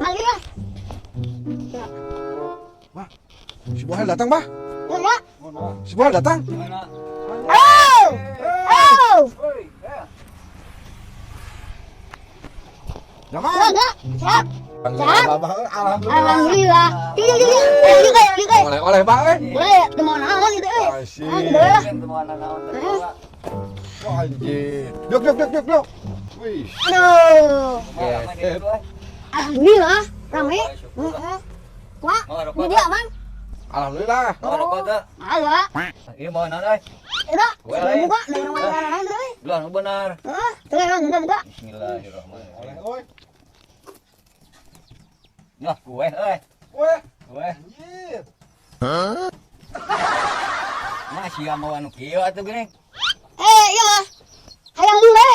Mari lah. Bah, si Bohel datang, Bah. Enggak. Si Bohel datang. Oh! Oh! Jangan. Enggak. Siap. Sehat? Alhamdulillah. Alhamdulillah. Tiga, tiga, tiga. Tiga, tiga. Oleh-oleh, Pak, eh. Boleh, teu naon gitu euy. Asik. Ah, gitu lah. Wah, anjir. Duk, duk, duk, duk, duk. Wih. Aduh. Alhamdulillah, rame. Heeh. Wah, ini dia aman. Alhamdulillah. Mau rokok tuh? Ada. Iya mau naon euy? Itu, Kue lain. buka, dari rumah orang tuh. Belah benar. Heeh, tuh buka buka. Bismillahirrahmanirrahim. Oleh, oi. Nah, kue euy. Kue. Kue. Anjir. Nah, sia mau anu kieu atuh geuning. Eh, iya mah. Hayang bule.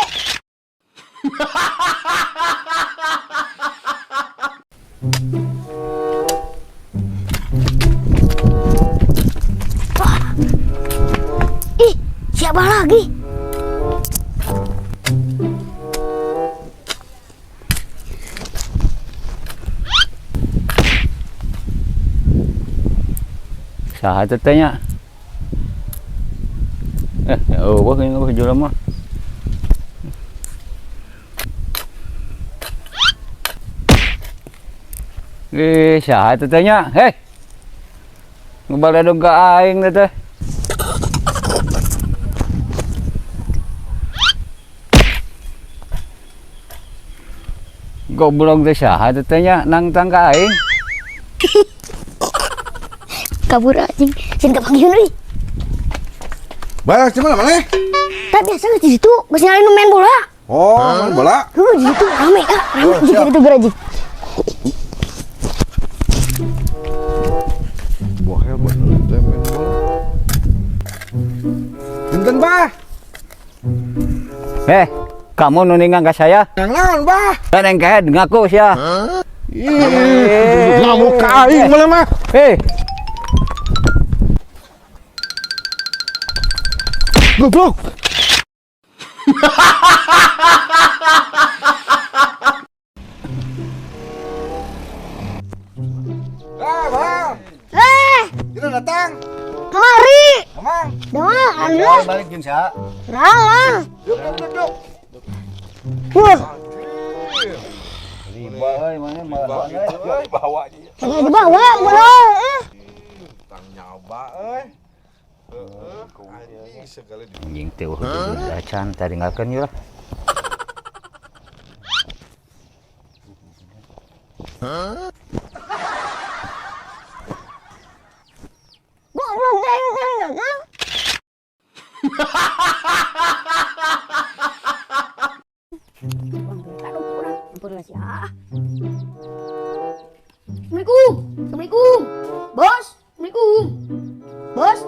Wah. Ih, siapa lagi? Saha teh nya? Eh, eueuh ini eueuh jelema. Eh, saha teh nya? Hei. Ngebaledog ka aing teh. Goblok teh saha teh nya nangtang ka aing. Kabur anjing, sini kepanggihan euy. Bah, cuma mana? Tak biasa geus di situ, geus nyalain nu main bola. Oh, main bola. Heuh, di situ rame ah, rame Oh, di siap. situ geura anjing. Bohel bener teh main bola. Punten, Bah. Eh, kamu nu ninggang ka saya? Yang naon, Bah? Kan yang kehed ngaku sia. Ih, ngamuk ka aing malah mah. Hei, Goblok. Ah, Bang. Eh, Kita datang. kemari. Emang. Dah mah, alhamdulillah. balik jeung saha? Ralang. Duk, duk, duk, duk. Wah, Riba euy, mana malah Euy, bawa dia. kagak dibawa bola. Eh. Tang nyoba euy. Heeh, anjing segala di Anjing teh eueuh acan taringgalkeun ieu lah. Goblok teh teh. Assalamualaikum. Assalamualaikum. Bos, Assalamualaikum. Bos,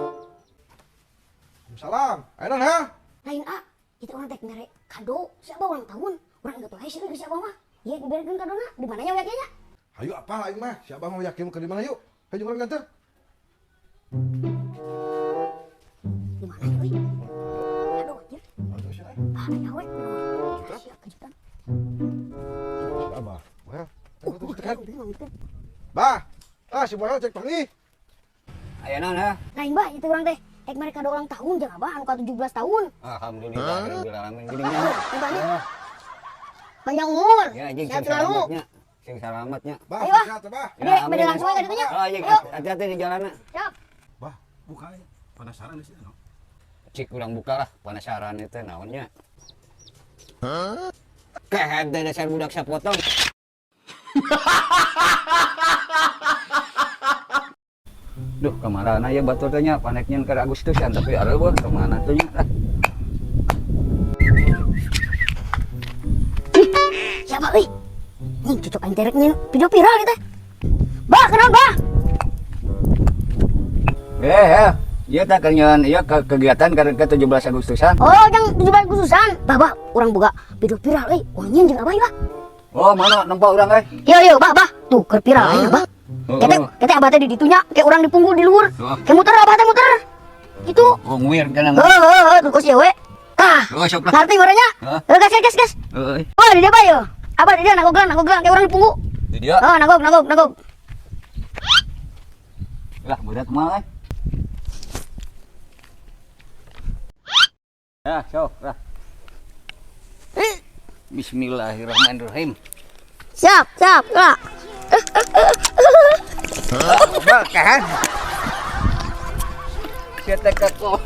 Salam. Ayo ha. lain ah, kita orang teh mere kado siapa ulang tahun. Urang enggak tahu sih siapa mah. Iya, diberekeun kadona. Di mana nya yakinnya? Ayo apa aing mah? Siapa mau yakin ke di mana yuk? Ayo urang nganter. Di mana ya, euy? Aduh, anjir. Aduh, sia. Ah, aya we. Rahasia kejutan. Siapa? Wah. Bah. Ah, si Bohel cek panggih. Aya naon ha? Lain bah, itu orang teh. Rek mere kado ulang tahun jangan abah anu ka 17 tahun. Alhamdulillah rabbil alamin geuning nya. Banyak. Panjang umur. Ya anjing Sehat sing selalu. salamatnya. Sing salamatnya. Bah, Ayo, ah. sehat, Bah. Bede, bede langsung aja ditunya. Oh, anjing Ayo. hati-hati di jalanna. Siap. Bah, buka ya. Penasaran sih. Cik urang buka lah, penasaran itu naonnya. Kehed teh dasar budak sapotong. Duh, kamarana ya batur teh nya paneknya ke Agustusan tapi areueuh kemana tuh nya? Ah, Siapa euy? Nih, cocok aing teh rek nyin video viral gitu. Bah, kenapa, Bah? Eh, eh, ieu teh keur nyeun ieu ke kegiatan ke 17 Agustusan. Oh, jang 17 Agustusan. Bah, bah, urang boga video viral euy. Urang nyieun jeung abah ieu, bah. Oh, mana nempo urang euy? Yo yo, bah, bah. Tuh, keur viral aing, bah. Oh, Kete, kete abah teh di ditunya, kayak urang di punggung di luhur. Oh. Kayak muter abah teh muter. Gitu. Oh, nguir kana. Heeh, heeh, tuh kos ieu we. Tah. Oh, sok lah. Ngerti merenya? Hah? Gas, gas, gas, gas. Heeh. Wah, di dia bae yo. Abah di dia nagoglan, nagoglan kayak orang di punggu. Di dia. Oh, nagog, nagog, nagog. Lah, berat mah eh. Ya, sok lah. Bismillahirrahmanirrahim. Siap, siap, lah. Kan? Sia teh kakolot.